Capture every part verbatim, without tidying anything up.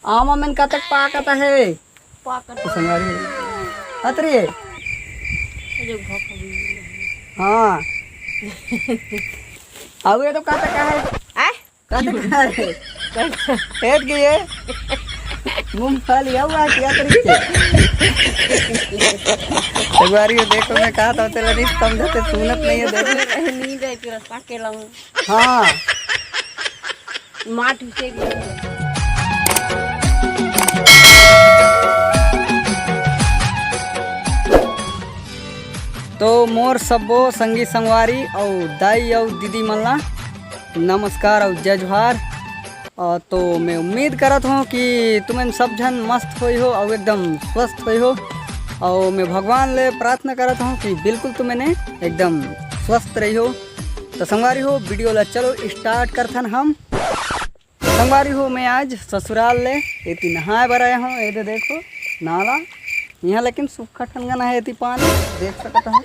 आमा मन कतक पाकत हे? पाकत। तो संगवारी, अतरी। अरे भोक भी। हाँ। अब ये तो कतक हे? आय? कतक हे? एत गई ये। मूंगफली हुआ कि अतरी के? संगवारी हो, देखो, मैं कहा था, तेला नहीं समझा, ते सुनत नहीं है, देखो। नींद है, तेरा साके लाऊं। हाँ। माटी से भी। तो मोर सब्बो संगी संगवारी अउ दाई अउ दीदी मन ला नमस्कार अउ जय जोहार। अ, तो मैं उम्मीद करत हूँ कि तुमन सब झन मस्त होई हो अउ एकदम स्वस्थ होई हो। अउ मैं भगवान ले प्रार्थना करत हूँ कि बिल्कुल तुमन एकदम स्वस्थ रही हो। तो संगवारी हो, वीडियो ला चलो start करथन हम। संगवारी हो, मैं आज ससुराल ले एती नहाए बर आया हूँ। ये दे देखो नाला, यहाँ लेकिन सूखा ठनगन है, एती पानी देख सकत हो।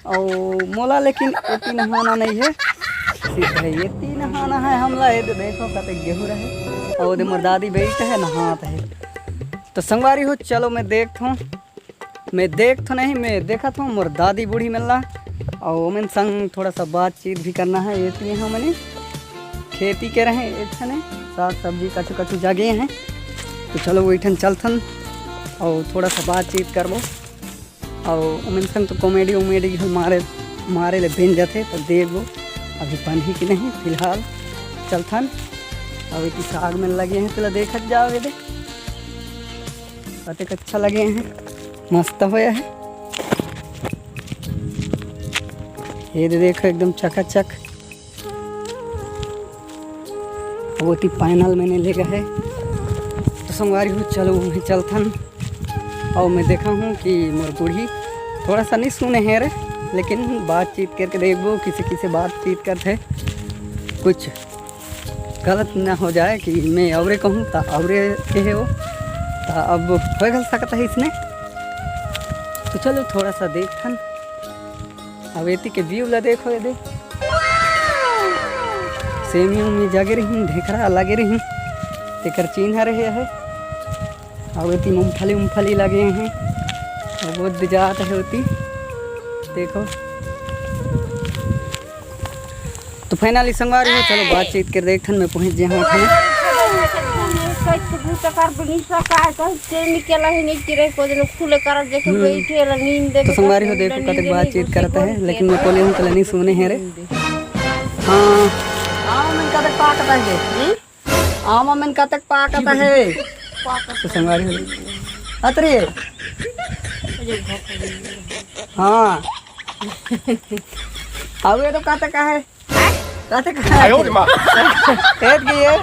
अउ मोला लेकिन एती नहाना नहीं है, सीधा एती नहाना है हमला। ये दे देखो कते गेहूँ रहे, अउ ओदे मोर दादी बैठ है, नहात है। तो संगवारी हो, चलो मैं देखत हूँ, मैं देख तो नहीं, मैं देखत हूँ मोर दादी बूढ़ी मन ला, अउ ओमन संग थोड़ा सा बातचीत भी करना है। एती हमने खेती के रहे, एतने साग सब्जी कछु कछु जगे हैं। तो चलो, वही ठन चलथन अउ थोड़ा सा बातचीत करबो। अउ ओमन संग तो comedy उमेडी घल मारे, मारे ले बन जाथे, तो देखबो। अभी बनही कि नहीं, फिलहाल चलथन। अउ एती साग मन लगे हैं, तेला देखत जाओ, ये दे। कतेक अच्छा लगे हैं, मस्त होया है। ये दे देखो, एकदम चकाचक। वो ती पैनल मैंने लेगा है। तो संगवारी हो, चलो वहीं चलथन। अउ मैं देखा हूँ कि मोर बूढ़ी थोड़ा सा नहीं सुने हैं रे, लेकिन बातचीत करके देखबो, किसे किसे बातचीत करते कुछ गलत ना हो जाए कि मैं अउरे कहूँ त अउरे कहे हो, त अब हो घल सकत है इसने। तो चलो थोड़ा सा देखथन। अब एती के view ला देखो, ये दे सेमी उमी जगे रही, ढेकरा लगे रही, तेकर चिन्ह रहे है। अब एती मूंगफली उमफली लगे हैं, अब वो जात है ओती, देखो। तो finally संगवारी हो, चलो बातचीत कर देखथन, मैं पहुंच गया हूँ अपने। कैसे भूत कर बनी सका है, कहीं से निकला ही नहीं, चिरे को जनो खुले कर देखे हम्म। बैठे ला नींद तो संगवारी हो, देखो कतक बातचीत करता है, लेकिन मैं बोले हूँ, चला नहीं सुने हैं रे। हाँ। आमा मन कतक पाकत है? हम्म? आमा मन कतक पाकत है? तो संगवारी हो। अतरे। हाँ। अब ये तो कतक है? कतक है? आयो रे माँ। खेत की ये।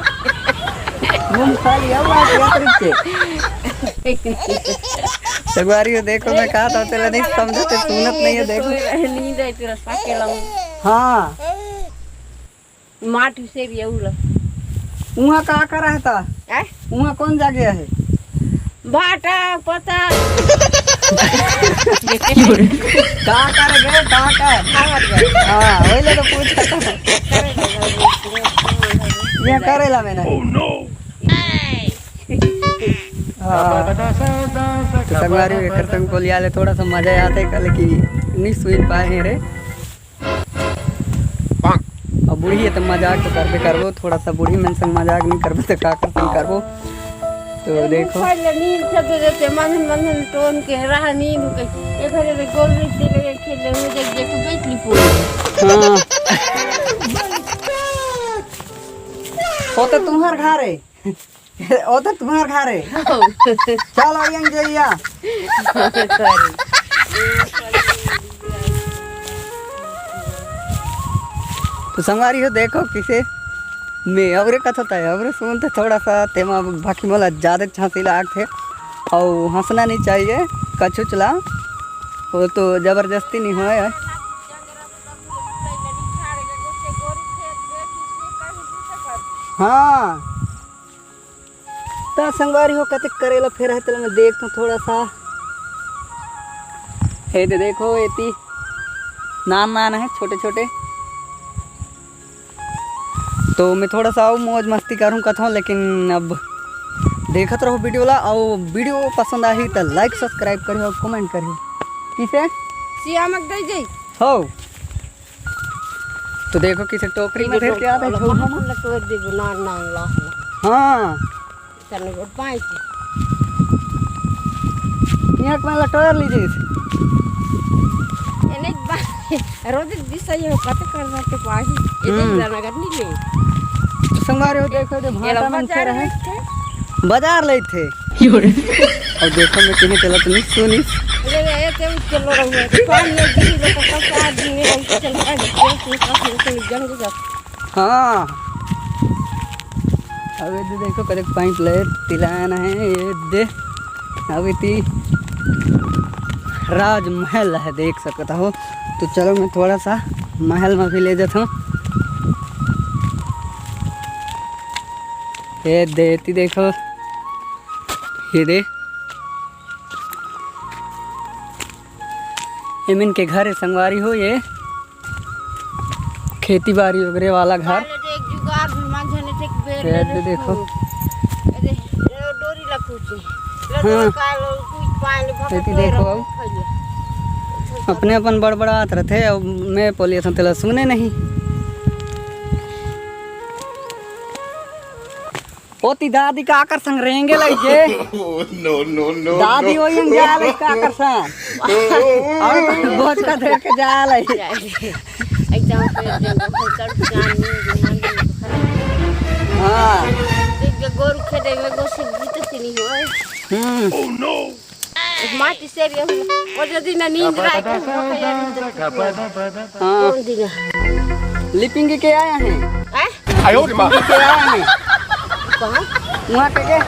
मूंगफली है, वो आके अतरी के। संगवारी हो, देखो, मैं कहा था, तेला नहीं समझा, ते सुनत नहीं है, देखो। नींद है, तेरा साके लाऊं। हाँ। माटी से भी अउला। उहाँ का का रहता? आय? उहाँ कौन जागे है? भाटा, पता। का कर गए, का कर? हाँ, वही ले तो पूछा था। ये करेला मैंने। हाँ। तो संगवारी हो, एकर संग बोलिया ले थोड़ा सा मजा आते, काले कि नहीं सुन पाए हैं रे। अब बूढ़ी है तो मजाक तो करबे करबो, थोड़ा सा बूढ़ी मन संग मजाक नहीं करबे तो का कर संग करबो। तो देखो। पहले नींद से दे देते, मन मन टोन के रहा नींद के। ये घरे रे गोल रे दे रे खेले हो, देख देख बैठ ली पूरी। हाँ। वो तो तुम्हार घर है। ओ तो तुम्हार घर है। चलो, यंग जइया। तो संगवारी हो, देखो किसे मैं अउरे कथो तय अउरे सुनते थोड़ा सा, तेमा बाकी मोला ज्यादा झांसी लागथे। अउ हंसना नहीं चाहिए कछु चला, वो तो जबरदस्ती नहीं होए। हाँ। त संगवारी हो, कतेक करेला फेर हे, तेला मैं देखथंव थोड़ा सा। हे दे देखो, एती नान नान हे, छोटे छोटे। तो मैं थोड़ा सा अउ मौज मस्ती करूँ कथंव, लेकिन अब देखत रहो वीडियो ला, अउ वीडियो पसंद आही त like subscribe करियो अउ comment करियो। किसे? सियामक दे जई। हो। तो देखो किसे टोकरी में धर के आते झोला में। लटोर देबो, ना, ना, ला, ला। हाँ। तने गोट पाँच। यहाँ के मैं लटोर लीजिए। एने बा-, रोज दिस ये कते करना के पाही। ये हम्म। दिन जाना करनी ले। संगवारी हो, देखो, दे ये भाटा लंबा मन जा खेर रहे है। थे। बाजार ले थे। अउ देखो, मैं कहीं चलत नहीं सुनी। ले, ले, ये ते उठ के लो रहुआ। पानी ये गिरी लो, तो सब आदमी ये उठ के लो, आदमी ये उठ के लो, जंग जा। हाँ, अब ये दे देखो, कदे पाइप ले तिलान है, ये दे। अब इति राजमहल है, देख सकता हो। तो चलो, मैं थोड़ा सा महल में भी ले जाता हूँ। ये दे, इति देखो, ये दे, एमन के घर है संगवारी हो, ये खेती बाड़ी वगैरह वाला घर। पहले तो एक जुगाड़ भी मांझने थे, बेर ये ले दे देखो। अरे, ये डोरी ला कुछ। ले हाँ। डोरी का लो, कुछ पाए ले, भगत खेती डोरी देखो ला अब। खइले। अपने अपन बड़बड़ात रहते, अब मैं बोलिए तो तेला सुने नहीं। ओती दादी का आकर संग रेंगे लइके। Oh, no, no, no, दादी no। वही हम जा ले का आकर संग। और तो बोझ का धर के जा ले। एकदम से एकदम कर जान नहीं, नहीं, नहीं। हाँ। देख, गोरू खेदे में गोसी जीत से नहीं होए। हम्म। माटी से भी हम, वो जो दिन नींद रात को मौका यार, हाँ। कौन दिन? लिपिंग के आया है? हैं? आयो रे माँ। के आया है? कहाँ? वहाँ के के?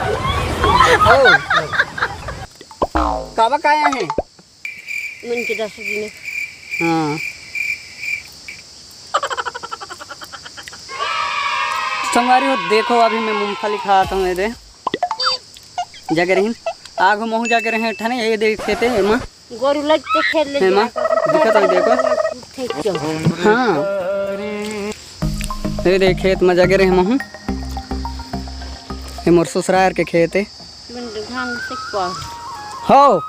ओ। काबा का आया है? मन के दस दिन। हाँ। संगवारी हो, देखो, अभी मैं मूंगफली खात हूँ, ये दे। जाके रहिन। आगू महू जाके रहे ठने, ये दे खेते, एमा। गोरू लग के खेल ले एमा, जाके। दिखत होई, देखो। ठीक है। हाँ। ये दे खेत में जाके रहे महू। ये मोर ससुरार के खेत है। तुमन धान सेकवा। हो।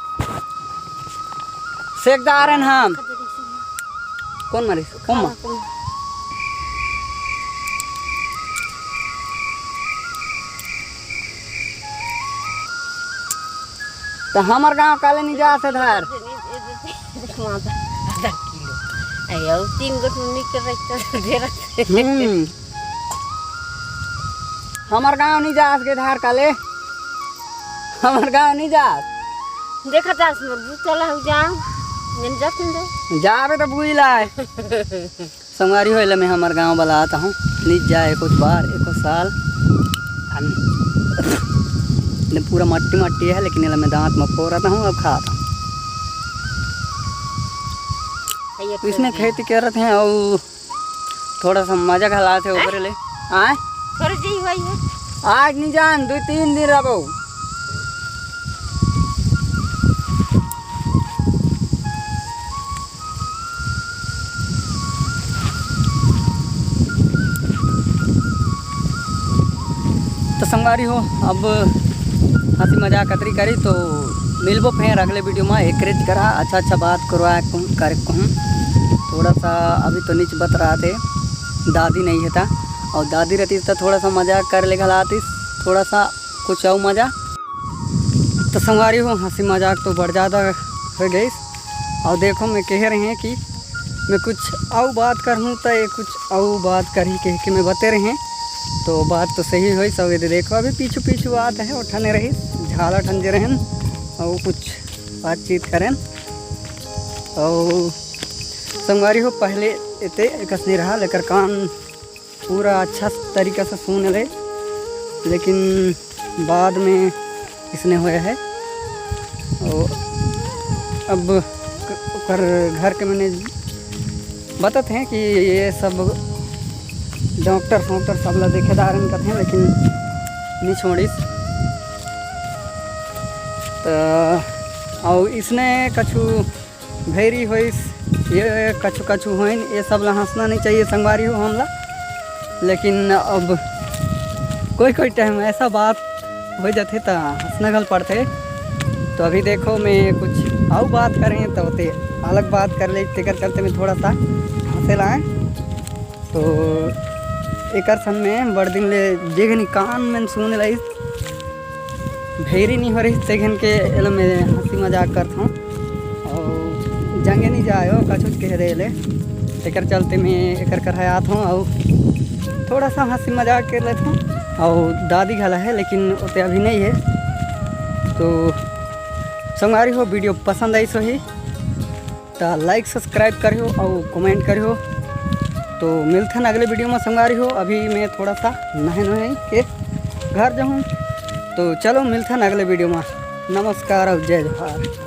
सेकदारन हम। कौन मारिस? ओमा। त हमर गांव काले नहीं जा से धार। आधा किलो। अयो, तीन गोट में मिक्स रखता दे रहा। हम्म। हमर गांव नहीं जास गे धार काले। हमर गांव नहीं जास। देखा जास मोर बू चला हो जाओ। नहीं जात नहीं दे। जाबे तो बुई लाए। संगवारी होइले मैं हमर गांव वाला आता हूँ। नहीं जाए कुछ बार, एक साल। अन-, ने पूरा मट्टी मट्टी है, लेकिन एला मैं दांत में फोरत हूँ, अब खात हूँ। ये तो इसने है। खेती करत हैं और थोड़ा सा मजा घला थे ओकरे ले। आय? थोड़ी जी हुई है। आज नहीं जान, दो तीन दिन रहो। तो संगवारी हो, अब हंसी मजाक अतरी करी, तो मिलबो फेर अगले वीडियो में। एकरेज करा, अच्छा अच्छा बात करवा कहूँ, करे कहूँ। थोड़ा सा अभी तो नीच बत रहा थे, दादी नहीं है था, और दादी रहती तो थोड़ा सा मजाक कर ले घलातीस, थोड़ा सा कुछ और मजा। तो संगवारी हो, हंसी मजाक तो बड़ ज़्यादा हो गई। और देखो, मैं कह रहे हैं कि मैं कुछ अउ बात करहूँ तो ये कुछ अउ बात करही कह के मैं बते रहे। तो बात तो सही होई सब। ये देखो, अभी पीछू पीछू बात है, उठाने रही, झाला ठंजे रहन और कुछ बातचीत करें। और संगवारी हो, पहले इते एकसनी रहा, लेकर कान पूरा अच्छा तरीका से सुन ले, लेकिन बाद में इसने होया है। और अब क-, ओकर घर के मैंने बतात हैं कि ये सब डॉक्टर फोक्टर सब ला देखेदार कथे, लेकिन नहीं छोड़िस। तो और इसने कछु भैरी होइस, ये कछु कछु होइन, ये सब ला हंसना नहीं चाहिए संगवारी हो हमला। लेकिन अब कोई कोई टाइम ऐसा बात हो जाथे त हंसना घल पड़थे। तो अभी देखो, मैं कुछ अउ बात करें तो ते अलग बात कर ले, तेकर चलते मैं थोड़ा सा हंसे लाए। तो एकर सन में बड़ दिन ले जे घनी कान में सुने लाइस, भेरी नहीं हो रही, ते घन के एला मैं हंसी मजाक करत हूँ। और जंगे नहीं जाए हो, कछुच कह दे ले, तेकर चलते मैं एकर करहा आत हूँ और थोड़ा सा हंसी मजाक कर लेत हूँ। और दादी घला है, लेकिन ओते अभी नहीं है। तो संगवारी हो, वीडियो पसंद आई सही त लाइक सब्सक्राइब करियो और कमेंट करियो। तो मिलथन अगले वीडियो में संगवारी हो। अभी मैं थोड़ा सा नहे नहे के घर जाऊँ। तो चलो मिलथन अगले वीडियो में। नमस्कार और जय जोहार।